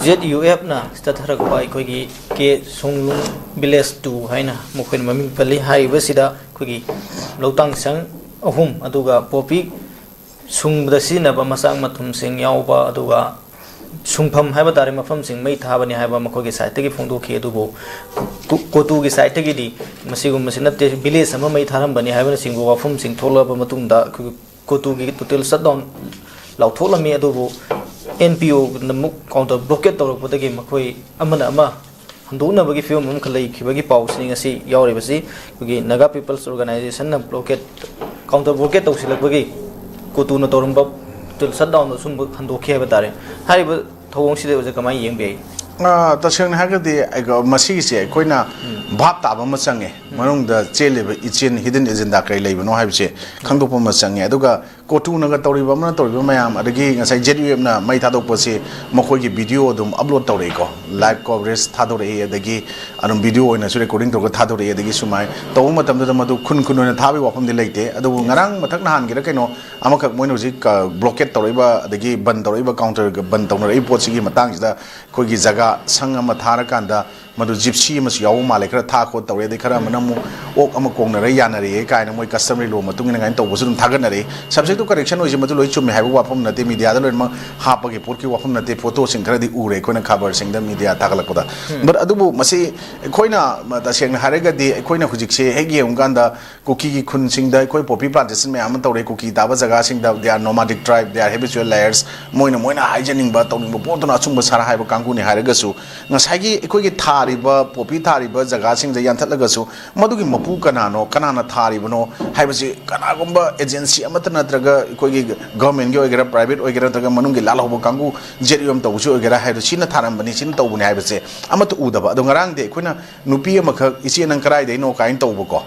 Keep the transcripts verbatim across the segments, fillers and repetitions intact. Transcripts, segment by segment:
Z U ꯑꯦꯐꯅ ꯆꯠꯊꯔꯛꯄ ꯑꯩꯈꯣꯏꯒꯤ ꯀꯦ ꯁꯣꯡꯂꯨꯡ village two ꯍꯥꯏꯅ ꯃꯈꯣꯏꯅ ꯃꯃꯤꯡ ꯄꯜꯂꯤ꯫ ꯍꯥꯏꯔꯤꯕꯁꯤꯗ ꯑꯩꯈꯣꯏꯒꯤ ꯂꯧꯇꯥꯡꯁꯪ ꯑꯍꯨꯝ, ꯑꯗꯨꯒ ꯄꯣꯄꯤ ꯁꯨꯡꯕꯗ ꯁꯤꯖꯤꯟꯅꯕ ꯃꯆꯥꯛ ꯃꯊꯨꯝꯁꯤꯡ ꯌꯥꯎꯕ, ꯑꯗꯨꯒ ꯁꯨꯡꯐꯝ ꯍꯥꯏꯕ ꯇꯥꯔꯦ, ꯃꯐꯝꯁꯤꯡ ꯃꯩ ꯊꯥꯕꯅꯤ ꯍꯥꯏꯕ ꯃꯈꯣꯏꯒꯤ ꯁꯥꯏꯠꯇꯒꯤ ꯐꯣꯡꯗꯣꯛꯈꯤ꯫ ꯑꯗꯨꯕꯨ ꯀꯣ-, ꯀꯣꯇꯨꯒꯤ ꯁꯥꯏꯠꯇꯒꯤꯗꯤ ꯃꯁꯤꯒꯨꯝꯕꯁꯤ ꯅꯠꯇꯦ, ꯚꯤꯂꯦꯖ ꯑꯃ ꯃꯩ ꯊꯥꯔꯝꯕꯅꯤ ꯍꯥꯏꯕꯅꯆꯤꯡꯕ ꯋꯥꯐꯝꯁꯤꯡ ꯊꯣꯛꯂꯛꯂꯕ ꯃꯇꯨꯡꯗ ꯑꯩꯈꯣꯏꯒꯤ ꯀꯣꯇꯨꯒꯤ ꯇꯣꯇꯦꯜ ꯁꯠ ꯗꯥꯎꯟ ꯂꯥꯎꯊꯣꯛꯂꯝꯃꯤ꯫ ꯑꯗꯨꯕꯨ ꯑꯦꯟ ꯄꯤ ꯑꯣꯅ ꯑꯃꯨꯛ ꯀꯥꯎꯟꯇꯔ ꯕ꯭ꯂꯣꯀꯦꯠ ꯇꯧꯔꯛꯄꯗꯒꯤ ꯃꯈꯣꯏ ꯑꯃꯅ ꯑꯃ ꯍꯟꯗꯣꯛꯅꯕꯒꯤ ꯐꯤꯕꯝ ꯑꯃꯈꯛ ꯂꯩꯈꯤꯕꯒꯤ ꯄꯥꯎꯁꯤꯡ ꯑꯁꯤ ꯌꯥꯎꯔꯤꯕꯁꯤ ꯑꯩꯈꯣꯏꯒꯤ ꯅꯥꯒꯥ ꯄꯤꯄꯜꯁ ꯑꯣꯔꯒꯅꯥꯏꯖꯦꯁꯟꯅ ꯕ꯭ꯂꯣꯀꯦꯠ, ꯀꯥꯎꯟꯇꯔ ꯕ꯭ꯂꯣꯀꯦꯠ ꯇꯧꯁꯤꯜꯂꯛꯄꯒꯤ ꯀꯣꯇꯨꯅ ꯇꯧꯔꯝꯕ ꯇꯣꯇꯦꯜ ꯁꯠ ꯗꯥꯎꯟꯗꯣ ꯁꯨꯝꯕ ꯍꯟꯗꯣꯛꯈꯤ ꯍꯥꯏꯕ ꯇꯥꯔꯦ꯫ ꯍꯥꯏꯔꯤꯕ ꯊꯧꯑꯣꯡꯁꯤꯗ ꯑꯣꯖꯥ ꯀꯃꯥꯏꯅ ꯌꯦꯡꯕꯤꯔꯤ? ꯑ, ꯇꯁꯦꯡꯅ ꯍꯥꯏꯔꯒꯗꯤ ꯑꯩꯒ-, ꯃꯁꯤꯒꯤꯁꯦ ꯑꯩꯈꯣꯏꯅ ꯎꯝ꯫ ꯚꯥꯞ ꯇꯥꯕ ꯑꯃ ꯆꯪꯉꯦ꯫ ꯎꯝ꯫ ꯃꯅꯨꯡꯗ ꯆꯦꯜꯂꯤꯕ ꯏꯆꯦꯜ ꯍꯤꯗꯟ ꯑꯦꯖꯦꯟꯗꯥ ꯀꯔꯤ ꯂꯩꯕꯅꯣ ꯍꯥꯏꯕꯁꯦ ꯈꯪꯗꯣꯛꯄ ꯑꯃ ꯆꯪꯉꯦ꯫ ꯑꯗꯨꯒ ꯀꯣꯇꯨꯅꯒ ꯇꯧꯔꯤꯕ ꯑꯃꯅ ꯇꯧꯔꯤꯕ ꯃꯌꯥꯝ, ꯑꯗꯒꯤ ꯉꯁꯥꯏ ꯖꯦꯠ ꯌꯨ ꯑꯦꯐꯅ ꯃꯩ ꯊꯥꯗꯣꯛꯄꯁꯤ ꯃꯈꯣꯏꯒꯤ ꯚꯤꯗꯤꯑꯣ ꯑꯗꯨꯝ ꯑꯞꯂꯣꯗ ꯇꯧꯔꯛꯏꯀꯣ, ꯂꯥꯏꯚ ꯀꯣꯚꯔꯦꯖ ꯊꯥꯗꯣꯔꯛꯏ, ꯑꯗꯒꯤ ꯑꯗꯨꯝ ꯚꯤꯗꯤꯑꯣ ꯑꯣꯏꯅꯁꯨ ꯔꯦꯀꯣꯔꯗꯤꯡ ꯇꯧꯔꯒ ꯊꯥꯗꯣꯔꯛꯏ꯫ ꯑꯗꯒꯤ ꯁꯨꯃꯥꯏꯅ ꯇꯧꯕ ꯃꯇꯝꯗꯨꯗ ꯃꯗꯨ ꯈꯨꯟ ꯈꯨꯟ ꯑꯣꯏꯅ ꯊꯥꯕꯒꯤ ꯋꯥꯐꯝꯗꯤ ꯂꯩꯇꯦ꯫ ꯑꯗꯨꯕꯨ ꯉꯔꯥꯡ ꯃꯊꯛ ꯅꯍꯥꯟꯒꯤꯔ ꯀꯩꯅꯣ ꯑꯃꯈꯛ ꯃꯣꯏꯅ ꯍꯧꯖꯤꯛ, ꯑ, ꯕ꯭ꯂꯣꯀꯦꯠ ꯇꯧꯔꯛꯏꯕ ꯑꯗꯒꯤ ꯕꯟ ꯇꯧꯔꯛꯏꯕ, ꯀꯥꯎꯟꯇꯔꯒ ꯕꯟ ꯇꯧꯅꯔꯛꯏꯕ ꯄꯣꯠꯁꯤꯒꯤ ꯃꯇꯥꯡꯁꯤꯗ ꯑꯩꯈꯣꯏꯒꯤ ꯖꯒꯥ ꯁꯪ ꯑꯃ ꯊꯥꯔꯀꯥꯟꯗ ꯃꯗꯨ ꯖꯤꯞꯁꯤ ꯑꯃꯁꯨ ꯌꯥꯎꯕ ꯃꯥꯜꯂꯦ, ꯈꯔ ꯊꯥ ꯈꯣꯠ ꯇꯧꯔꯦ, ꯑꯗꯩ ꯈꯔ ꯑꯃꯅ ꯑꯃꯨꯛ ꯑꯣꯛ ꯑꯃ ꯀꯣꯡꯅꯔ ꯌꯥꯅꯔꯦ ꯀꯥꯏꯅ ꯃꯣꯏ customary law ꯃꯇꯨꯡ ꯏꯟꯅ ꯀꯥꯏꯅ ꯇꯧꯕꯁꯨ ꯑꯗꯨꯝ ꯊꯥꯒꯠꯅꯔꯦ꯫ Subject to correction ꯑꯣꯏꯁꯦ ꯃꯗꯨ ꯂꯣꯏ ꯆꯨꯝꯃꯦ ꯍꯥꯏꯕ ꯋꯥꯐꯝ ꯅꯠꯇꯦ, ꯃꯤꯗꯤꯌꯥꯗ ꯂꯣꯏꯅꯃꯛ ꯍꯥꯞꯄꯒꯤ ꯄꯣꯠꯀꯤ ꯋꯥꯐꯝ ꯅꯠꯇꯦ, ꯐꯣꯇꯣꯁꯤꯡ ꯈꯔꯗꯤ ꯎꯔꯦ ꯑꯩꯈꯣꯏꯅ ꯈꯕꯔꯁꯤꯡꯗ, ꯃꯤꯗꯤꯌꯥ ꯊꯥꯒꯠꯂꯛꯄꯗ꯫ ꯎꯝ꯫ But ꯑꯗꯨꯕꯨ ꯃꯁꯤ ꯑꯩꯈꯣꯏꯅ, ꯃ-, ꯇꯁꯦꯡꯅ ꯍꯥꯏꯔꯒꯗꯤ ꯑꯩꯈꯣꯏꯅ ꯍꯧꯖꯤꯛꯁꯦ ꯍꯦꯛ ꯌꯦꯡꯉꯨꯀꯥꯟꯗ ꯀꯨꯀꯤꯒꯤ ꯈꯨꯟꯁꯤꯡꯗ ꯑꯩꯈꯣꯏ ꯄꯣꯄꯤ ꯄ꯭ꯂꯥꯟꯇꯦꯁꯟ ꯃꯌꯥꯝ ꯑꯃ ꯇꯧꯔꯦ, ꯀꯨꯀꯤ ꯇꯥꯕ ꯖꯒꯥꯁꯤꯡꯗ, they are nomadic tribe, they are habitual liars, ꯃꯣꯏꯅ, ꯃꯣꯏꯅ ꯍꯥꯏꯖꯅꯤꯡꯕ ꯇꯧꯅꯤꯡꯕ ꯄꯣꯠꯇꯨꯅ ꯑꯆꯨꯝꯕ ꯁꯥꯔ ꯍꯥꯏꯕ ꯀꯥꯡꯕꯨꯅꯤ ꯍꯥꯏꯔꯒꯁꯨ, ꯉꯁꯥꯏꯒꯤ ꯑꯩꯈꯣꯏꯒꯤ ꯊꯥꯔꯤꯕ, ꯄꯣꯄꯤ ꯊꯥꯔꯤꯕ ꯖꯒꯥꯁꯤꯡꯗ ꯌꯥꯟꯊꯠꯂꯒꯁꯨ, ꯃꯗꯨꯒꯤ ꯃꯄꯨ ꯀꯅꯥꯅꯣ, ꯀꯅꯥꯅ ꯊꯥꯔꯤꯕꯅꯣ ꯍꯥꯏꯕꯁꯤ ꯀꯅꯥꯒꯨꯝꯕ ꯑꯦꯖꯦꯟꯁꯤ ꯑꯃꯠꯇ ꯅꯠꯇ꯭ꯔꯒ ꯑꯩꯈꯣꯏꯒꯤ ꯒꯚꯔꯟꯃꯦꯟꯠꯀꯤ ꯑꯣꯏꯒꯦꯔꯥ, ꯄ꯭ꯔꯥꯏꯚꯦꯠ ꯑꯣꯏꯒꯦꯔꯥ, ꯅꯠꯇ꯭ꯔꯒ ꯃꯅꯨꯡꯒꯤ ꯂꯥꯜꯍꯧꯕ ꯀꯥꯡꯕꯨ, ꯖꯦꯠ ꯌꯨ ꯑꯦꯝ ꯇꯧꯕꯁꯨ ꯑꯣꯏꯒꯦꯔꯥ ꯍꯥꯏꯕꯗꯣ, ꯁꯤꯅ ꯊꯥꯔꯝꯕꯅꯤ, ꯁꯤꯅ ꯇꯧꯕꯅꯤ ꯍꯥꯏꯕꯁꯦ ꯑꯃꯠꯇ ꯎꯗꯕ꯫ ꯑꯗꯣ ꯉꯔꯥꯡꯗꯤ ꯑꯩꯈꯣꯏꯅ ꯅꯨꯄꯤ ꯑꯃꯈꯛ "ꯏꯆꯦ, ꯅꯪ ꯀꯗꯥꯏꯗꯩꯅꯣ?" ꯀꯥꯏꯅ ꯇꯧꯕꯀꯣ,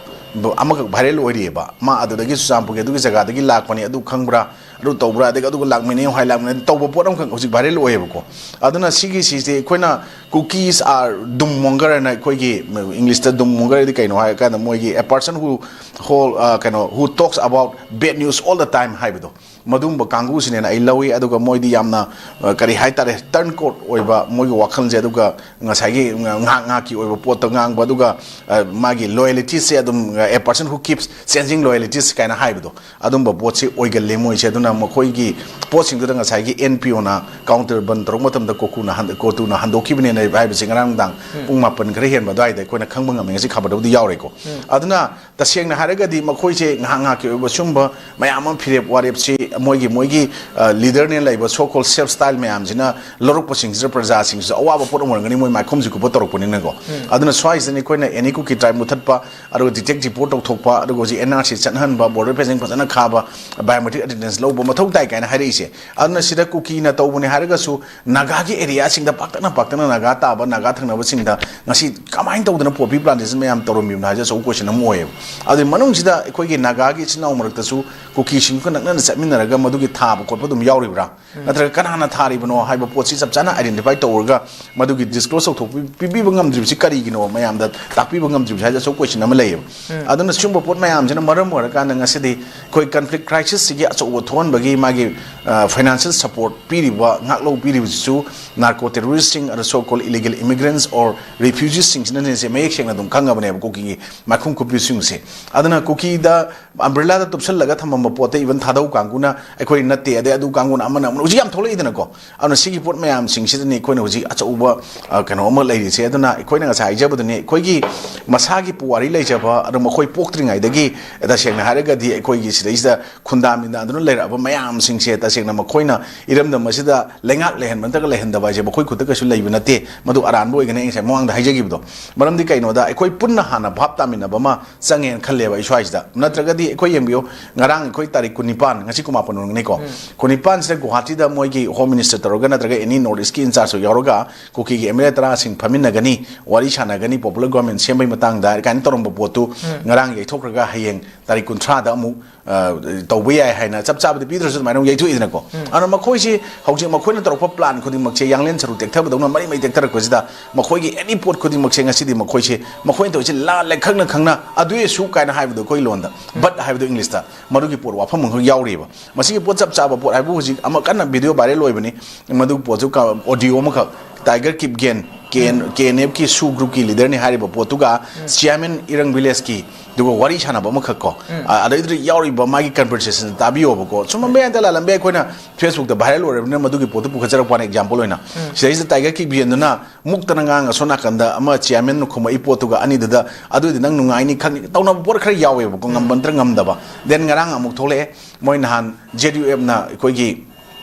ꯑꯃꯈꯛ ꯚꯥꯏꯔꯦꯜ ꯑꯣꯏꯔꯤꯑꯕ꯫ "ꯃꯥ ꯑꯗꯨꯗꯒꯤ, ꯆꯨꯔꯆꯥꯟꯄꯨꯔꯒꯤ ꯑꯗꯨꯒꯤ ꯖꯒꯥꯗꯒꯤ ꯂꯥꯛꯄꯅꯤ, ꯑꯗꯨ ꯈꯪꯕ꯭ꯔꯥ?" ꯑꯗꯨ ꯇꯧꯕ꯭ꯔꯥ, ꯑꯗꯒꯤ ꯑꯗꯨꯒ ꯂꯥꯛꯃꯤꯟꯅꯩ ꯍꯥꯏ, ꯂꯥꯛꯃꯤꯟꯅꯩ ꯇꯧꯕ ꯄꯣꯠ ꯑꯃꯈꯛ ꯍꯧꯖꯤꯛ viral ꯑꯣꯏꯌꯦꯕꯀꯣ꯫ ꯑꯗꯨꯅ ꯁꯤꯒꯤꯁꯤꯁꯦ ꯑꯩꯈꯣꯏꯅ Cookies are doom monger ꯍꯥꯏꯅ, ꯑꯩꯈꯣꯏꯒꯤ English ꯇ doom monger ꯍꯥꯏꯗꯤ ꯀꯩꯅꯣ ꯍꯥꯏꯔꯀꯥꯟꯗ, ꯃꯣꯏꯒꯤ a person who hold, ꯑ, ꯀꯩꯅꯣ, who talks about bad news all the time ꯍꯥꯏꯕꯗꯣ, ꯃꯗꯨꯒꯨꯝꯕ ꯀꯥꯡꯕꯨꯁꯤꯅꯦꯅ ꯑꯩ ꯂꯧꯏ꯫ ꯑꯗꯨꯒ ꯃꯣꯏꯗꯤ ꯌꯥꯝꯅ, ꯑ, ꯀꯔꯤ ꯍꯥꯏꯇꯥꯔꯦ, turncoat ꯑꯣꯏꯕ, ꯃꯣꯏꯒꯤ ꯋꯥꯈꯜꯁꯦ, ꯑꯗꯨꯒ ꯉꯁꯥꯏꯒꯤ ꯉꯥꯏꯍꯥꯛ ꯉꯥꯏꯍꯥꯛꯀꯤ ꯑꯣꯏꯕ ꯄꯣꯠꯇ ꯉꯥꯡꯕ, ꯑꯗꯨꯒ, ꯑ, ꯃꯥꯒꯤ loyalties ꯁꯦ ꯑꯗꯨꯝ, ꯑ, a person who keeps changing loyalties ꯀꯥꯏꯅ ꯍꯥꯏꯕꯗꯣ, ꯑꯗꯨꯝꯕ ꯄꯣꯠꯁꯤ ꯑꯣꯏꯒꯜꯂꯦ ꯃꯣꯏꯁꯦ꯫ ꯑꯗꯨꯅ ꯃꯈꯣꯏꯒꯤ ꯄꯣꯠꯁꯤꯡꯗꯨꯗ ꯉꯁꯥꯏꯒꯤ N P O ꯅ counter ꯕꯟ ꯇꯧꯔꯛꯄ ꯃꯇꯝꯗ ꯀꯣꯀꯨꯅ ꯍꯟ-, ꯀꯣꯇꯨꯅ ꯍꯟꯗꯣꯛꯈꯤꯕꯅꯦꯅ ꯍꯥꯏꯕꯁꯤ ꯉꯔꯥꯡ ꯅꯨꯡꯗꯥꯡ ꯄꯨꯡ ꯃꯥꯄꯟ ꯈꯔ ꯍꯦꯟꯕ ꯑꯗꯨꯋꯥꯏꯗ ꯑꯩꯈꯣꯏꯅ ꯈꯪꯕ ꯉꯝꯃꯦ꯫ ꯉꯁꯤ ꯈꯕꯔꯗꯕꯨꯗꯤ ꯌꯥꯎꯔꯦꯀꯣ꯫ ꯑꯗꯨꯅ ꯇꯁꯦꯡꯅ ꯍꯥꯏꯔꯒꯗꯤ ꯃꯈꯣꯏꯁꯦ ꯉꯥꯏꯍꯥꯛ ꯉꯥꯏꯍꯥꯛꯀꯤ ꯑꯣꯏꯕ ꯁꯨꯝꯕ ꯃꯌꯥꯝ ꯑꯃ ꯐꯤꯔꯦꯞ ꯋꯥꯔꯦꯞꯁꯤ ꯃꯣꯏꯒꯤ, ꯃꯣꯏꯒꯤ, ꯑ, leader ꯅꯦꯅ ꯂꯩꯕ so called self style ꯃꯌꯥꯝꯁꯤꯅ ꯂꯧꯔꯛꯄꯁꯤꯡꯁꯤꯗ ꯄ꯭ꯔꯖꯥꯁꯤꯡꯁꯤꯁꯨ ꯑꯋꯥꯕ ꯄꯣꯠ ꯑꯃ ꯑꯣꯏꯔꯝꯒꯅꯤ, ꯃꯣꯏ ꯃꯥꯏꯈꯨꯝꯁꯤ ꯀꯨꯞꯄ ꯇꯧꯔꯛꯄꯅꯤꯅꯀꯣ꯫ ꯑꯗꯨꯅ ꯁ꯭ꯋꯥꯏꯁꯤꯗꯅꯤ ꯑꯩꯈꯣꯏꯅ any Kuki tribe ꯃꯨꯊꯠꯄ, ꯑꯗꯨꯒ detect report ꯇꯧꯊꯣꯛꯄ, ꯑꯗꯨꯒ ꯍꯧꯖꯤꯛ N R C ꯆꯠꯍꯟꯕ, border passing ꯐꯖꯅ ꯈꯥꯕ, biometric attendance ꯂꯧꯕ ꯃꯊꯧ ꯇꯥꯏ ꯀꯥꯏꯅ ꯍꯥꯏꯔꯛꯏꯁꯦ꯫ ꯑꯗꯨꯅ ꯁꯤꯗ ꯀꯨꯀꯤꯅ ꯇꯧꯕꯅꯦ ꯍꯥꯏꯔꯒꯁꯨ ꯅꯥꯒꯥꯒꯤ area ꯁꯤꯡꯗ ꯄꯥꯛꯇꯛꯅ ꯄꯥꯛꯇꯛꯅ ꯅꯥꯒꯥ ꯇꯥꯕ, ꯅꯥꯒꯥ ꯊꯪꯅꯕꯁꯤꯡꯗ ꯉꯁꯤ ꯀꯃꯥꯏꯅ ꯇꯧꯗꯅ poppy plantation ꯃꯌꯥꯝ ꯇꯧꯔꯝꯃꯤꯕꯅꯣ ꯍꯥꯏꯁꯦ ꯑꯆꯧꯕ question ꯑꯃ ꯑꯣꯏꯌꯦꯕ꯫ ꯑꯗꯨꯒꯤ ꯃꯅꯨꯡꯁꯤꯗ ꯑꯩꯈꯣꯏꯒꯤ ꯅꯥꯒꯥꯒꯤ ꯏꯆꯤꯟ ꯏꯅꯥꯎ ꯃꯔꯛꯇꯁꯨ ꯀꯨꯀꯤꯁꯤꯡꯒ ꯅꯛꯅꯅ ꯆꯠꯃꯤꯟꯅꯔꯒ ꯃꯗꯨꯒꯤ ꯊꯥꯕ ꯈꯣꯠꯄ ꯑꯗꯨꯝ ꯌꯥꯎꯔꯤꯕ꯭ꯔꯥ? ꯅꯠꯇ꯭ꯔꯒ ꯀꯅꯥꯅ ꯊꯥꯔꯤꯕꯅꯣ ꯍꯥꯏꯕ ꯄꯣꯠꯁꯤ ꯆꯞ ꯆꯥꯅ identify ꯇꯧꯔꯒ ꯃꯗꯨꯒꯤ disclose ꯇꯧꯊꯣꯛꯄꯤ-, ꯄꯤꯕꯤꯕ ꯉꯝꯗ꯭ꯔꯤꯕꯁꯤ ꯀꯔꯤꯒꯤꯅꯣ, ꯃꯌꯥꯝꯗ ꯇꯥꯛꯄꯤꯕ ꯉꯝꯗ꯭ꯔꯤꯕꯁꯤ ꯍꯥꯏꯁꯦ ꯑꯆꯧꯕ question ꯑꯃ ꯂꯩꯌꯦꯕ꯫ ꯑꯗꯨꯅ ꯁꯤꯒꯨꯝꯕ ꯄꯣꯠ ꯃꯌꯥꯝꯁꯤꯅ ꯃꯔꯝ ꯑꯣꯏꯔꯀꯥꯟꯗ ꯉꯁꯤꯗꯤ ꯑꯩꯈꯣꯏ conflict crisis ꯁꯤꯒꯤ ꯑꯆꯧꯕ ꯊꯣꯛꯍꯟꯕꯒꯤ ꯃꯥꯒꯤ, ꯑ, financial support ꯄꯤꯔꯤꯕ, ꯉꯥꯛꯂꯧ ꯄꯤꯔꯤꯕꯁꯤꯁꯨ narco terrorist ꯁꯤꯡ, ꯑꯗ so called illegal immigrants or refugees ꯁꯤꯡꯁꯤꯅꯅꯦꯁꯦ ꯃꯌꯦꯛ ꯁꯦꯡꯅ ꯑꯗꯨꯝ ꯈꯪꯉꯕꯅꯦꯕ ꯀꯨꯀꯤꯒꯤ ꯃꯥꯏꯈꯨꯝ ꯀꯨꯞꯄꯤꯁꯤꯡꯁꯦ꯫ ꯑꯗꯨꯅ ꯀꯨꯀꯤꯗ umbrella ꯗ ꯇꯨꯞꯁꯜꯂꯒ ꯊꯝꯃꯝꯕ ꯄꯣꯠꯇ even ꯊꯥꯗꯧ ꯀꯥꯡꯕꯨꯅ ꯑꯩꯈꯣꯏ ꯅꯠꯇꯦ, ꯑꯗꯩ ꯑꯗꯨ ꯀꯥꯡꯕꯨꯅ ꯑꯃꯅ ꯑꯃꯅ ꯍꯧꯖꯤꯛ ꯌꯥꯝ ꯊꯣꯛꯂꯛꯏꯗꯅꯀꯣ꯫ ꯑꯗꯨꯅ ꯁꯤꯒꯤ ꯄꯣꯠ ꯃꯌꯥꯝꯁꯤꯡꯁꯤꯗꯅꯤ ꯑꯩꯈꯣꯏꯅ ꯍꯧꯖꯤꯛ ꯑꯆꯧꯕ, ꯑ, ꯀꯩꯅꯣ ꯑꯃ ꯂꯩꯔꯤꯁꯦ꯫ ꯑꯗꯨꯅ ꯑꯩꯈꯣꯏꯅ ꯉꯁꯥꯏ ꯍꯥꯏꯖꯕꯗꯨꯅꯤ, ꯑꯩꯈꯣꯏꯒꯤ ꯃꯁꯥꯒꯤ ꯄꯨꯋꯥꯔꯤ ꯂꯩꯖꯕ, ꯑꯗꯨ ꯃꯈꯣꯏ ꯄꯣꯛꯇ꯭ꯔꯤꯉꯩꯗꯒꯤ, ꯇꯁꯦꯡꯅ ꯍꯥꯏꯔꯒꯗꯤ ꯑꯩꯈꯣꯏꯒꯤ ꯁꯤꯗꯩꯁꯤꯗ ꯈꯨꯟꯗꯥ ꯃꯤꯟꯗꯥꯗꯨꯅ ꯂꯩꯔꯛꯑꯕ ꯃꯌꯥꯝꯁꯤꯡꯁꯦ, ꯇꯁꯦꯡꯅ ꯃꯈꯣꯏꯅ ꯏꯔꯝꯗꯝ ꯑꯁꯤꯗ ꯂꯩꯉꯥꯛ ꯂꯩꯍꯟꯕ ꯅꯠꯇ꯭ꯔꯒ ꯂꯩꯍꯟꯗꯕ ꯍꯥꯏꯁꯦ ꯃꯈꯣꯏ ꯈꯨꯠꯇ ꯀꯩꯁꯨ ꯂꯩꯕ ꯅꯠꯇꯦ꯫ ꯃꯗꯨ ꯑꯔꯥꯟꯕ ꯑꯣꯏꯒꯅꯤ, ꯑꯩ ꯉꯁꯥꯏ ꯃꯃꯥꯡꯗ ꯍꯥꯏꯖꯈꯤꯕꯗꯣ꯫ ꯃꯔꯝꯗꯤ ꯀꯩꯅꯣꯗ, ꯑꯩꯈꯣꯏ ꯄꯨꯟꯅ ꯍꯥꯟꯅ ꯚꯥꯞ ꯇꯥꯃꯤꯟꯅꯕ ꯑꯃ ꯆꯪꯉꯦꯅ ꯈꯜꯂꯦꯕ ꯑꯩ ꯁ꯭ꯋꯥꯏꯁꯤꯗ꯫ ꯅꯠꯇ꯭ꯔꯒꯗꯤ ꯑꯩꯈꯣꯏ ꯌꯦꯡꯕꯤꯌꯨ, ꯉꯔꯥꯡ ꯑꯩꯈꯣꯏ ꯇꯥꯔꯤꯛ ꯀꯨꯟꯅꯤꯄꯥꯟ, ꯉꯁꯤ ꯀꯨꯟꯃꯥꯄꯟ ꯑꯣꯏꯔꯝꯒꯅꯤꯀꯣ꯫ ꯀꯨꯟꯅꯤꯄꯥꯟꯁꯤꯗ ꯒꯨꯋꯥꯍꯥꯇꯤꯗ ꯃꯣꯏꯒꯤ Home Minister ꯇꯧꯔꯒ ꯅꯠꯇ꯭ꯔꯒ any North East ꯀꯤ in charge ꯌꯥꯎꯔꯒ ꯀꯨꯀꯤꯒꯤ M L A ꯇꯔꯥꯁꯤꯡ ꯐꯝꯃꯤꯟꯅꯒꯅꯤ, ꯋꯥꯔꯤ ꯁꯥꯟꯅꯒꯅꯤ, popular government ꯁꯦꯝꯕꯒꯤ ꯃꯇꯥꯡꯗ ꯀꯥꯏꯅ ꯇꯧꯔꯝꯕ ꯄꯣꯠꯇꯨ ꯉꯔꯥꯡ ꯌꯩꯊꯣꯛꯈ꯭ꯔꯒ ꯍꯌꯦꯡ ꯇꯥꯔꯤꯛ ꯀꯨꯟꯊ꯭ꯔꯥꯗ ꯑꯃꯨꯛ, ꯑ, ꯇꯧꯕ ꯌꯥꯏ ꯍꯥꯏꯅ ꯆꯞ ꯆꯥꯕ ꯄꯤꯗ꯭ꯔꯁꯨ ꯑꯗꯨꯃꯥꯏꯅ ꯑꯃꯨꯛ ꯌꯩꯊꯣꯛꯏꯗꯅꯀꯣ꯫ ꯑꯗꯨꯅ ꯃꯈꯣꯏꯁꯤ ꯍꯧꯖꯤꯛ ꯃꯈꯣꯏꯅ ꯇꯧꯔꯛꯄ ꯄ꯭ꯂꯥꯟ ꯈꯨꯗꯤꯡꯃꯛꯁꯦ ꯌꯥꯡꯂꯦꯟ ꯁꯔꯨ ꯇꯦꯛꯊꯕꯗꯧꯅ ꯃꯔꯤ ꯃꯔꯤ ꯇꯦꯛꯊꯔꯛꯄꯁꯤꯗ, ꯃꯈꯣꯏꯒꯤ ꯑꯦꯅꯤ ꯄꯣꯠ ꯈꯨꯗꯤꯡꯃꯛꯁꯦ ꯉꯁꯤꯗꯤ ꯃꯈꯣꯏꯁꯦ, ꯃꯈꯣꯏꯅ ꯇꯧꯔꯤꯁꯦ ꯂꯥꯜꯂꯦ ꯈꯪꯅ ꯈꯪꯅ, ꯑꯗꯨ ꯑꯣꯏꯁꯨ ꯀꯥꯏꯅ ꯍꯥꯏꯕꯗꯣ ꯑꯩꯈꯣꯏ ꯂꯣꯟꯗ, ꯕꯠ ꯍꯥꯏꯕꯗꯣ ꯏꯪꯂꯤꯁꯇ, ꯃꯗꯨꯒꯤ ꯄꯣꯠ ꯋꯥꯐꯝ ꯑꯃꯈꯛ ꯌꯥꯎꯔꯤꯕ꯫ ꯃꯁꯤꯒꯤ ꯄꯣꯠ ꯆꯞ ꯆꯥꯕ ꯄꯣꯠ ꯍꯥꯏꯕꯨ ꯍꯧꯖꯤꯛ ꯑꯃ ꯀꯟꯅ ꯚꯤꯗꯤꯑꯣ ꯚꯥꯏꯔꯦꯜ ꯑꯣꯏꯕꯅꯤ, ꯃꯗꯨ ꯄꯣꯠꯁꯨ ꯑꯣꯗꯤꯑꯣ ꯑꯃꯈꯛ, ꯇꯥꯏꯒꯔ ꯀꯤꯞꯒꯦꯟ, ꯀꯦ ꯑꯦꯟ ꯑꯦꯐꯀꯤ ꯁꯨ ꯒ꯭ꯔꯨꯞꯀꯤ ꯂꯤꯗꯔꯅꯤ ꯍꯥꯏꯔꯤꯕ ꯄꯣꯠꯇꯨꯒ ꯆꯤꯌꯥꯔꯃꯦꯟ ꯏꯔꯪ ꯚꯤꯂꯦꯖꯀꯤ ꯑꯗꯨꯒ ꯋꯥꯔꯤ ꯁꯥꯟꯅꯕ ꯑꯃꯈꯛ ꯀꯣ꯫ ꯑ, ꯑꯗꯩꯗꯨꯗ ꯌꯥꯎꯔꯤꯕ ꯃꯥꯒꯤ ꯀꯟꯚꯔꯁꯦꯁꯟ ꯇꯥꯕꯤꯌꯣꯕꯀꯣ꯫ ꯆꯨꯝꯃꯝꯕ ꯌꯥꯏ, ꯂꯥꯜꯂꯝꯕ ꯌꯥꯏ, ꯑꯩꯈꯣꯏꯅ ꯐꯦꯁꯕꯨꯛꯇ ꯚꯥꯏꯔꯦꯜ ꯑꯣꯏꯔꯕꯅꯤꯅ ꯃꯗꯨꯒꯤ ꯄꯣꯠꯇꯨ ꯄꯨꯈꯠꯆꯔꯛꯄ ꯋꯥꯅꯤ, ꯑꯦꯛꯖꯥꯝꯄꯜ ꯑꯣꯏꯅ꯫ ꯁꯤꯗꯩꯁꯤꯗ ꯇꯥꯏꯒꯔ ꯀꯤꯞꯒꯦꯟꯗꯨꯅ ꯃꯨꯛꯇꯅ ꯉꯥꯡ ꯑꯁꯣꯝ ꯅꯥꯀꯟꯗ ꯑꯃ ꯆꯤꯌꯥꯔꯃꯦꯟꯅ ꯈꯨꯝꯃꯛꯏ ꯄꯣꯠꯇꯨꯒ ꯑꯅꯤꯗꯨꯗ, "ꯑꯗꯨꯏꯗꯤ ꯅꯪ ꯅꯨꯡꯉꯥꯏꯅꯤ ꯈꯪꯅꯤ" ꯇꯧꯅꯕ ꯄꯣꯠ ꯈꯔ ꯌꯥꯎꯋꯦꯕꯀꯣ, ꯉꯝꯕ ꯅꯠꯇ꯭ꯔ ꯉꯝꯗꯕ꯫ ꯗꯦꯟ ꯉꯔꯥꯡ ꯑꯃꯨꯛ ꯊꯣꯛꯂꯛꯑꯦ, ꯃꯣꯏ ꯅꯍꯥꯟ ꯖꯦꯠ ꯌꯨ ꯑꯦꯐꯅ ꯑꯩꯈꯣꯏꯒꯤ